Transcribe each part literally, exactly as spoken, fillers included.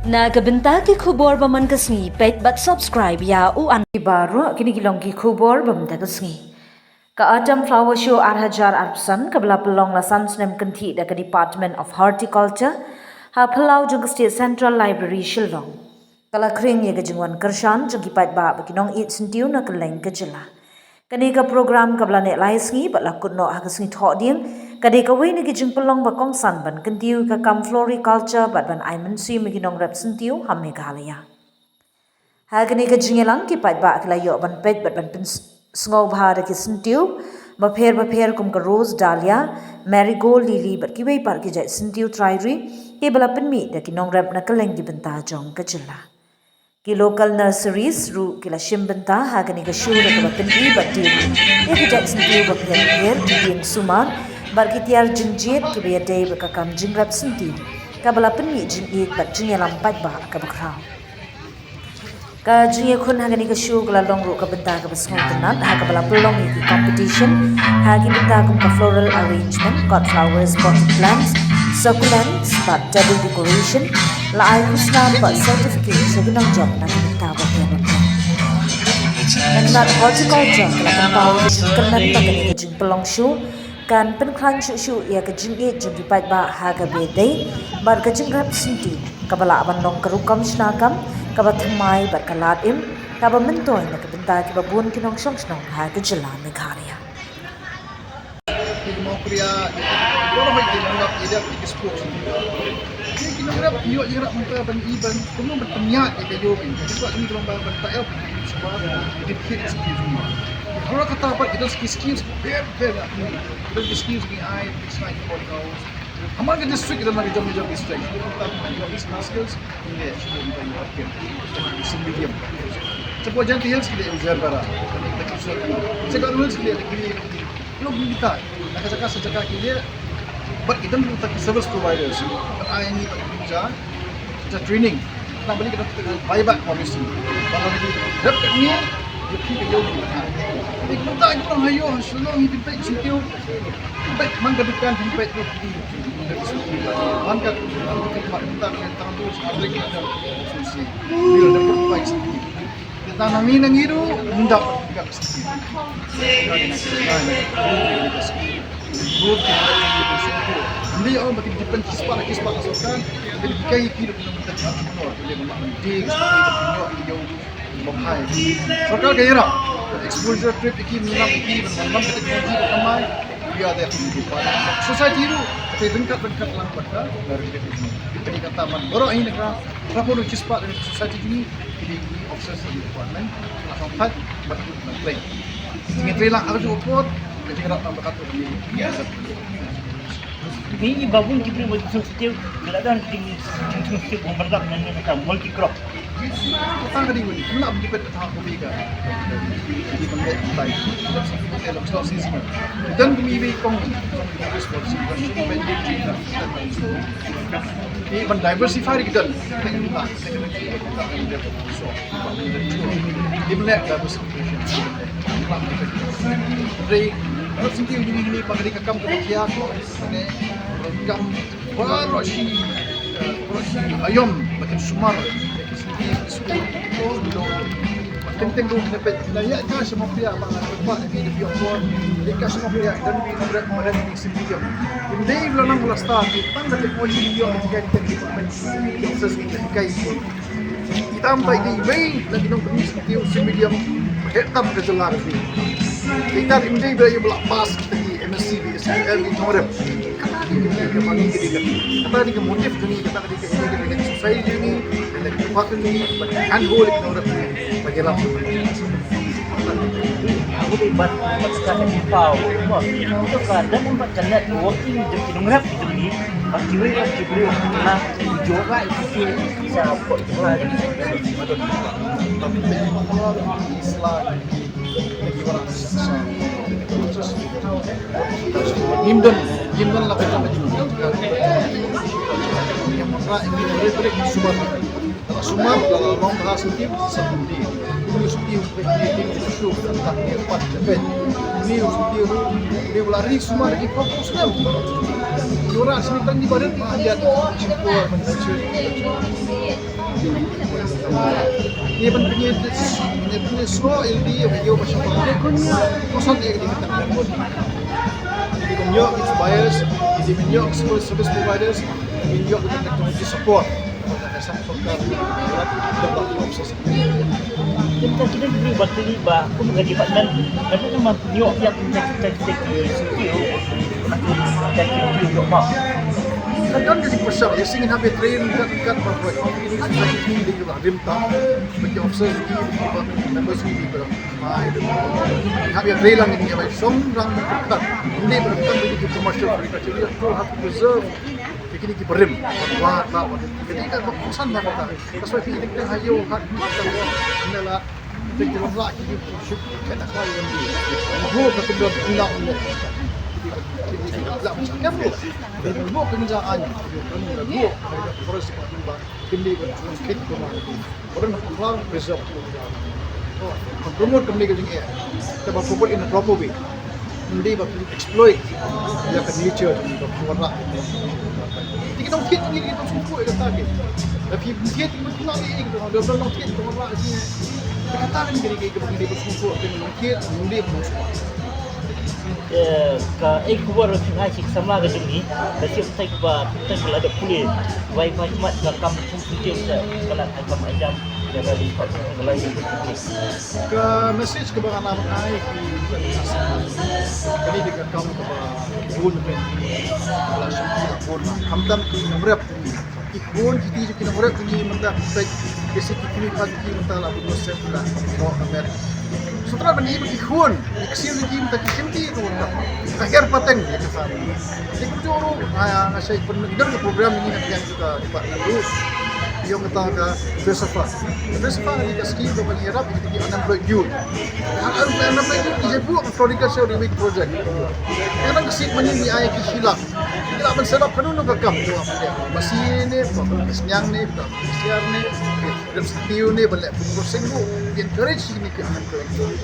Na ka bynta ki khubor ba man ka sngi, peit bad subscribe ïa u an. Ki baroh kine ki long ki khubor ba man ka sngi. Ka Autumn Flower Show ar hajar arphew san kaba la pynlong la san snem kynthih da ka Department of Horticulture ha phyllaw jong ka State Central Library Shillong, ka la khring ïa ka jingwan kyrshan jong ki paidbah bad ki nongïeit syntiew na kylleng ka jylla. Kane ka program kaba la neh lai sngi bad la kut noh ha ka sngi Thohdieng, ka dei kawei na ki jingpynlong ba kongsan ban kyntiew ïa ka kam floriculture bad ban ai mynsiem ïa ki nongrep syntiew ha Meghalaya. Ha kane ka jingïalang, ki paidbah ki la ïoh ban peit bad ban pynsngewbha da ki syntiew bapher bapher kum ka rose, dahlia, marigold, lily bad kiwei pat ki jait syntiew trai ri kiba la pynmih da ki nongrep na kylleng ki bynta jong ka jylla. Ki local nurseries ruh ki la shim bynta ha kane ka show da kaba pyni bad dei ïa ki jait syntiew bapher bapher, ki dieng sumar bad ki tiar jingjied kiba ïadei bad ka kam jingrep syntiew, kaba la pynmih jingïeit bad jingïalam paidbah kaba khraw. Ka jingïakhun ha kane ka show ka la long ruh ka bynta kaba sngewtynnat ha kaba la pynlong ïa ki competition ha ki bynta kum ka floral arrangement, cut flowers, potted plants, succulents bad table decoration. La ai khusnam bad certificate sha ki nongjop na ki bynta bapher bapher. Ka tnat horticulture ka la pynpaw ïa ka jingkyrmen ba kane ka jingpynlong show kan pynkhlaiñ shuh shuh ïa ka jingïeit jong ki paidbah ha kaba ïadei bad ka jingrep syntiew, kaba lah ban long ka rukom shna kam kaba thymmai bad ka lad im, kaba myntoi na ka bynta kiba bun ki nongshong shnong ha ka jylla Meghalaya. Ki Nongkria, baroh ki nongrep ïa ki sport. Ki nongrep ïoh ïa ka ban ban i ban kumno ban pynïaid ïa ka ïew ki. Ki kwah ki nongrep ban taïew ki sport, ki kit ki sport. Haba kata pat ki don ki skills bapher bapher. Ki don ki skills ki ai, ki skills ki ai. Hamar ka district, kita mari jom jom district. Kita mari jom district skills. Ini sudah kita ingatkan. Sendirian. Cepat jangan hills kita yang Zergara. Kita kita kita. Cepat hills kita kita kita. Lo kita. Nak cakap sejak kita. But kita minta service providers. But I ini tak kerja. Kita training. Nak balik kita buyback policy. Kalau kita rep kat ni, dia pergi ke jauh. Kita kita hayo, selong hidup baik sendiri. Baik, man ka dukan hynpait ruh ki. Man ka, man ka mat mynta ka tang tu smadrik ka konsumsi. Bil da pur pai sendiri. Kita nang ni nang iru, ndak ka sendiri. Ka ni nang sendiri. Ruh ki sendiri. Ndi au mati dipen kispa kispa ka sorkar. Jadi kai ki ruh kena mati entrepreneur. Jadi mak mandi, sendiri, entrepreneur, dia Sorkar ka ïarap. Exposure trip ïa ki, mynta ïa ki ban wan ka technology ka kamai. Ïa da ki department. Society ruh te ryngkat ryngkat lang bad ka. Dari kata man baroh hi na ka rapor ki spah dari society jong ngi. Ki officers department. Ka sangkat bad ki plan. Ngi trei lang arju por. Ka jingïarap lang bad ka tu. Ngi i ba bun ki briew ba jingthung sutiew, ngi la don ki jingthung sutiew ba mardor na ngi kata multi crop. Tang ka ding wani, kena beli pet tang ko bega. Di pangkai tai. Dan kami ibi kong responsible. Ni ban diversify kita. Di mana diversification. Jadi, senti ini ini pangri ka kam ka bakhia ko. Kam baroh shi, baroh shi aïom ba kin sumar, ba kin sumar, ba kin sumar. Teng teng ruh ne peit na ïa ka sha mafia ba nga ba ne bi de pio por. Ïa ka sha mafia dan bi na red ma red bi sendiri. Ym dei ba la nang la start tang ka teknologi ïa ka teng teng ba kin sumar. Ita mynta i dei iwei na ki nongkynmaw sha ki symposium ba heh tam ka jylla ka dei. Ita i dei ba i ba la pass kita ki M S C, B S C, L D nongrep. Kata dei ka dei ka money ka dei ka. Kata dei ka motive jong ngi, kata dei ka dei ka dei ka society jong ngi, ka dei ka department jong ngi, ba handhold ki nongrep ba ki lap. Aku dei bat bat ka dei pau. Mo, to ka dei bat ka networking jong ki nongrep jong ngi. Ba kiwei ba ki briew na ki jong ka ki sa pot jong ka. Ngim don, ngim don la ka jong ka jong ka. Ngim don la ka jong ka jong ka. Sumar, la la long bha senti, senti. Uni senti, senti, senti, senti, senti, senti. Uni senti, uni la ri sumar ki pok senti. Ïa u rah sini tang ni barit ma ïa u shim por ban bacha. Ïa ban pynïaid, ban pynïaid shuwa ïa lade ïa u ba shim por. Kongsan ïa lade ban tang ni barit. Ïa ban ïoh ki buyers, ïa ban ïoh ki service providers, ïa ban ïoh ki technology support. Kita kita beri bakti ba kum ka department, tapi memang nyok yang kita kita kita ki sukti, kita kita ki yok mah. Kan kan kita pasal ya sing habis train kan kan ba ba ini kita kita di rim ta, bagi officer di ba members di ba mai. Habis train lang ini ya song rang kan. Ini bukan bagi commercial agriculture, you have to have preserve. Kini ki barim, wa la wa. Kini ka ba kongsan ba kata. Ka soi ki ding ding hayo hat ni ka wa. Ni la ding ding la ki ki shi ka ta ka wa ni. Wo ka tu do na ni. Kini ki la ka bu. Wo ka ni ja an. Wo ka forest ba. Kini ka kit ko ma. Orang nak keluar preserve. Kan promote kami ka jingeh. Kita ba promote in a proper way. Hindi ba exploit ïa ka nature jong ngi ba khawara. Ti ki nongthied ngi ki nong sngewthuh ïa kata ki. Lada phi thied ki nongthied ki nong sngewthuh ïa kata ki. Kata kan ki ki ki nongthied ngi ba sngewthuh ïa ka nongthied ngi ba sngewthuh. Eh, ka ei khubor ka ngai sik samla ka jong ngi ka sik tai ba tai ba la da pule. Wai ba khmat ka kam thum thum sa ka la ai kam ai jam. Ka message kaba nga la ai ki, kane ka kam kaba bun, la shim ki bun, khamtam ki nongrep, ki bun ki ti ki nongrep ki mynta, ki si ki kini pat ki mynta la bun sep la no amer. Sutra ban i ki khun, ki ksiu ki mynta ki kynti tu ka her pateng ki sa. Ki kumjuh ruh nga shai pyndonkam ka program ini, nga pyndonkam ka department ruh. Ïong kata ka Vesafa. Vesafa ni ka skim kaba ngi ïarap ïa ki unemployed youth. Haba unemployed youth ki jabu ka Floriculture Reweek Project. Ka nang ka seed money ngi ai ki shi lak. Ki lah ban set up kano kano ka kam, to masi ne, to sniang ne, to siar ne, to stiu ne, ban leh processing ruh. Encourage ïa ki unemployed youth.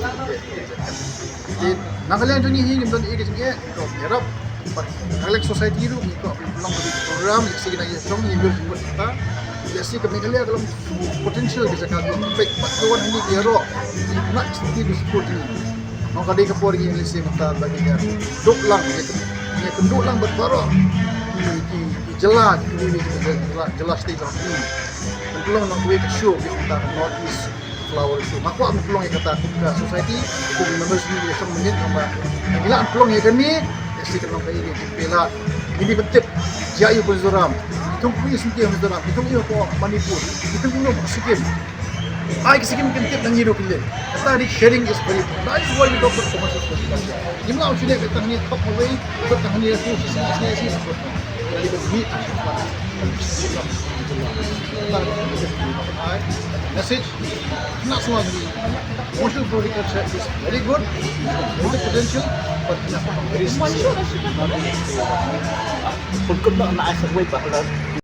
Te na ka liang jong ngi hi ngim don ei ka jingeh, ngim ïarap. Bad na ka liang society ruh ngi kwah pynlong ka program, lehse ki nang ïashong ngi mut mut kita. Lehse ka Meghalaya ka long potential ka jaka ka peit bad ka wan hangne ka ïaroh. Ngi kwah support ngi. Nong ka dei ka por ngi lehse mynta ba ngi ïa duk lang, ngi ïa duk lang bad baroh ki ki ki jylla, ki jylla, jylla state lang ngi. Pynlong nong kawei ka show ki mynta ka North East Flower Show. Nga kwah ban pynlong ïa kata kum ka society, kum ki members ngi ïa shong mynnin, namar ngi lah ban pynlong ïa kane, ïa shi ka nongkhaii ka jingpyllait. Ngi dei ban tip, jia ïa u Mizoram, ki thung ki syntiew Mizoram, ki thung ïa u Manipur, ki thung ïa u Sikkim. Ai ki Sikkim kin tip na ngi ruh ki leh. Kata dei sharing is very important. That is why we go for commercial agriculture. Ngim lah ban shu leh kata hangne thok mawei, kata hangne ïa shi shi shi shi shi. Kata dei ban mih. Message, khynnah samla jong ngi, commercial floriculture is very good, very good potential, but khynnah very small. Pynkup noh na ai survey ba halor